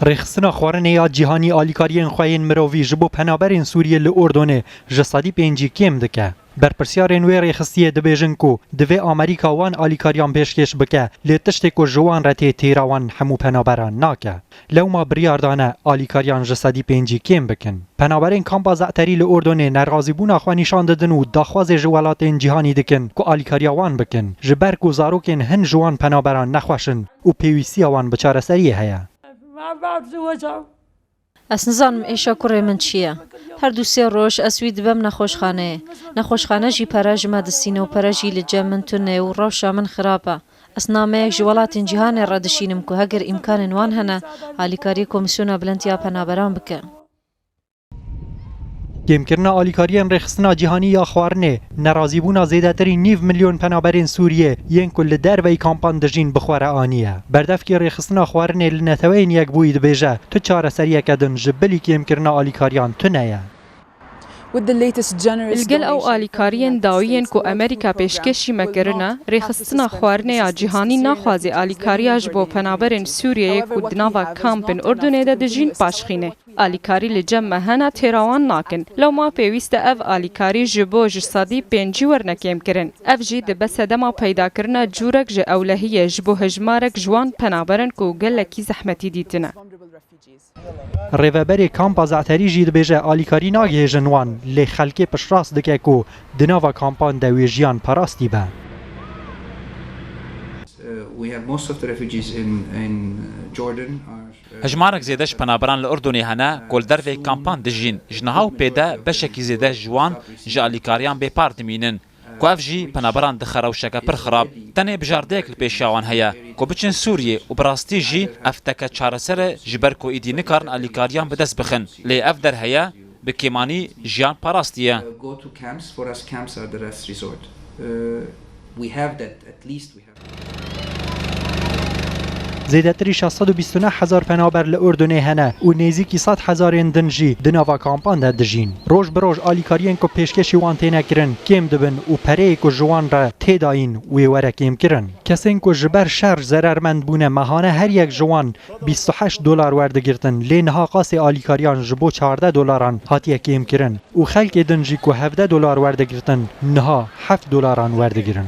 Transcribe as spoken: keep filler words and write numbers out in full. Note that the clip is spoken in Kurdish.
Rêxistina xwarinê ya cîhanî alîkariyên xwe yên mirovî ji bo penaberên Sûriyê li Urdunê ji sedî pêncî kêm dike. Berpirsyarên wê rêxistiyê dibêjin ku divê Amerîka wan alîkariyan pêşkêş bike, lê tiştê ku ji wan re tê têra wan hemû penaberan nake. Lewma biryar dane alîkariyan ji sedî pêncî kêm bikin. Penaberên kampa Ze'terî li Urdunê nerazîbûna xwe nîşan didin û daxwazê ji welatên cîhanî dikin ku alîkariya wan bikin, ji ber ku zarokên hin ji wan penaberan nexweş in û pêwîstiya wan bi çareseriyê heye. Ez nizanim êşa kurê min çi ye. Her du sê roj ez wî dibem nexweşxaneyê. Nexweşxane jî pere ji me distîne û pere jî li cem min tune û rewşa min xirab e. Ez nameyek ji welatên cîhanê re dişînim ku heger îmkanên wan hene, alîkariyê Komîsyona Bilind ya Penaberan bike. Kêmkirina alîkariyên Rêxistina Cîhanî ya Xwarinê, nerazîbûna zêdetirî nîv milyon penaberên Sûriyê yên ku li derveyî kampan dijîn bi xwe re aniye. Berdevkê Rêxistina Xwarinê li Neteweyên Yekbûyî dibêje, tu çareseriyeke din ji bilî kêmkirina alîkariyan tune ye. Li gel ew alîkariyên dawî yên ku Amerîka pêşkêşî me kirine, Rêxistina Xwarinê ya Cîhanî naxwaze alîkariya ji bo penaberên Sûriyeyê ku di nava kampên Urdunê de dijîn paşxîne. Alîkarî li cem me hene, têra wan nakin. Lewma pêwîst e ev alîkarî ji bo ji sedî pêncî werne kêmkirin. Ev jî dibe sedema peydakirina cûrek ji ewlehiyê ji bo hejmarek ji wan penaberin ku gelekî zehmetî dîtine. Rêveberê kampa Ze'terî jî dibêje alîkarî nagihêjin wan, lê xelkê piştrast dike ku di nava kampan de wê jiyan parastî be. Uh, we have most of the refugees in, in, uh, Jordan are, uh, Hejmarek zêde ji penaberan li Urdunê hene ku li dervê kampan dijîn. Ji niha û pê de beşekî zêde ji wan ji alîkariyan bêpar dimînin. Ku ev jî penaberan dixe rewşeke pir xirab. Tenê bijardeyek li pêşiya wan heye ku biçin Sûriyê û bi rastî jî ev teke çareser e, ji ber ku îdî nikarin alîkariyan bi dest bixin. Lê ev der heye, bi kêmanî jiyan parastiye. Uh, go to camps. For us, camps are the last resort. Uh, we have that, at least we have. Zêdetirî şeş sed û bîst û neh hezar penaber li Urdunê hene û nêzîkî sed hezarên din jî di nava kampan de dijîn. Roj bi roj alîkariyên ku pêşkêşî wan têne kirin kêm dibin û pereyê ku ji wan re tê dayîn wê were kêmkirin. Kesên ku ji ber şer zerermend bûne, mehane her yek ji wan bîst û heşt dolar werdigirtin, lê niha qasê alîkariyan ji bo çardeh dolaran hatiye kêmkirin û xelkê din jî ku hevdeh dolar werdigirtin, niha heft dolaran werdigirin.